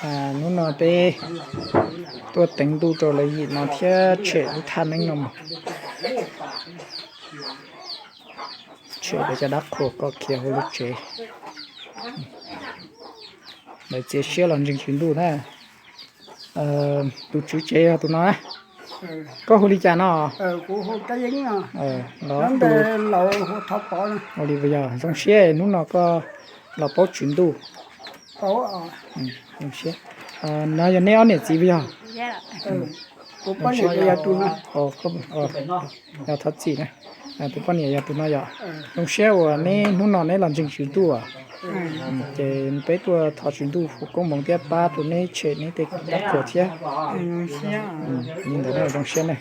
Hnub no peb tuaj teev ntuj rau lawv yim no thiab tshem lub thaj neeb no mus. Tshem lawv cov dab qhuas kom khiav hauv lub tsev. Lawv txiav siab los ntseeg tswv ntuj na. Tus tswv tsev yog tus no. Koj hu li cas no? Los ua li yog zoo siab hnub no koj los paub tswv ntuj. Zoo siab. No yog neb ob niam txiv puas yog? Yog thov txim na. Tus poj niam yog tus no yom. Zoo siab uas neb hnub no neb los ntseeg tswv ntuj. Ces peb tuaj thov tswv ntuj foom koob hmoov thiab pab rau neb tshem neb tej dab qhuas thiab. Li ntawd zoo siab ne.